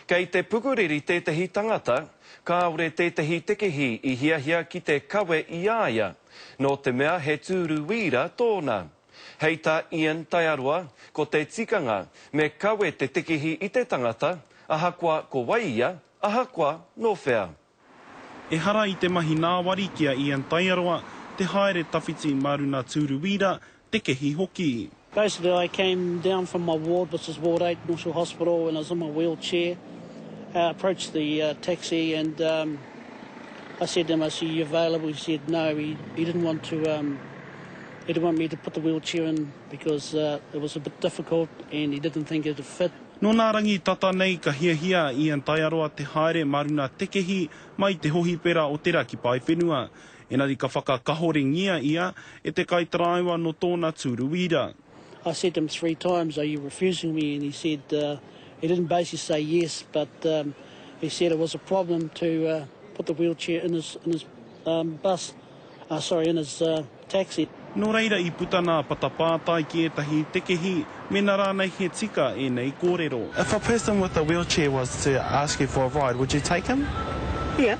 Kei te pukuriri tētehi tangata, kāore tētehi tekehi i hiahia ki te kawe i a ia, nō te mea he tūru wīra tōna. Hei tā Ian Taiaroa, ko te tikanga, me kawe te tekehi i te tangata, ahakoa ko wai ia, ahakoa nō whea. Ehara i te mahi nāwari ki a Ian Taiaroa te haere tawhiti mā runa tūru wīra, tekehi hoki. Basically I came down from my ward which is ward 8 North Shore Hospital and I was in my wheelchair I approached the taxi and I said to him I said are you available he said no he he didn't want to um he didn't want me to put the wheelchair in because it was a bit difficult and he didn't think it'd fit. Nō nā rangi tata nei ka hiahia a Ian Taiaroa te haere mā runa tekehi mai te hohipera o Te Raki Paewhenua, engari ka whakakahorengia ia e te kaitaraiwa nō tōna tūru wīra. I said to him three times, are you refusing me? And he said, he didn't basically say yes, but he said it was a problem to put the wheelchair in his, in his bus. Uh, sorry, in his uh, taxi. Nō reira i puta nā patapātai ki ētahi tekehi, mēnā rānei he tika ēnei kōrero. If a person with a wheelchair was to ask you for a ride, would you take him? Yeah.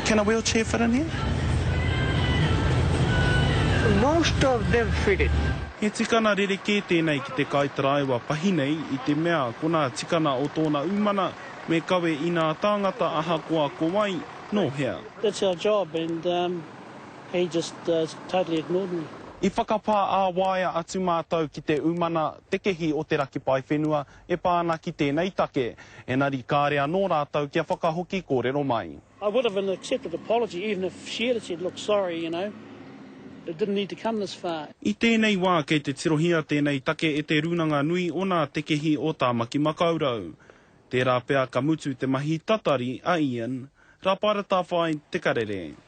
Can a wheelchair fit in here? Most of them fit it. He tikana rerekē tēnei ki te kaitaraiwa pahi nei i te mea ko nā tikana o tōna umana me kawe i nā tāngata ahakoa ko wai, nō hea. That's our job and um he just totally ignored me. I whakapā ā-waea atu mātou ki te umana tekehi o Te Raki Paewhenua e pā ana ki tēnei take, enari kāre anō rātou kia whakahoki kōrero mai. I would have accepted apology even if she had said look sorry you know it didn't need to come this far. I tēnei wā kei te tirohia tēnei take e te Rūnanga Nui o nā Tekehi o Tāmaki Makaurau. Tērā pea ka mutu te mahi tatari a Ian. Rāpaera Tāwhai, Te Karere.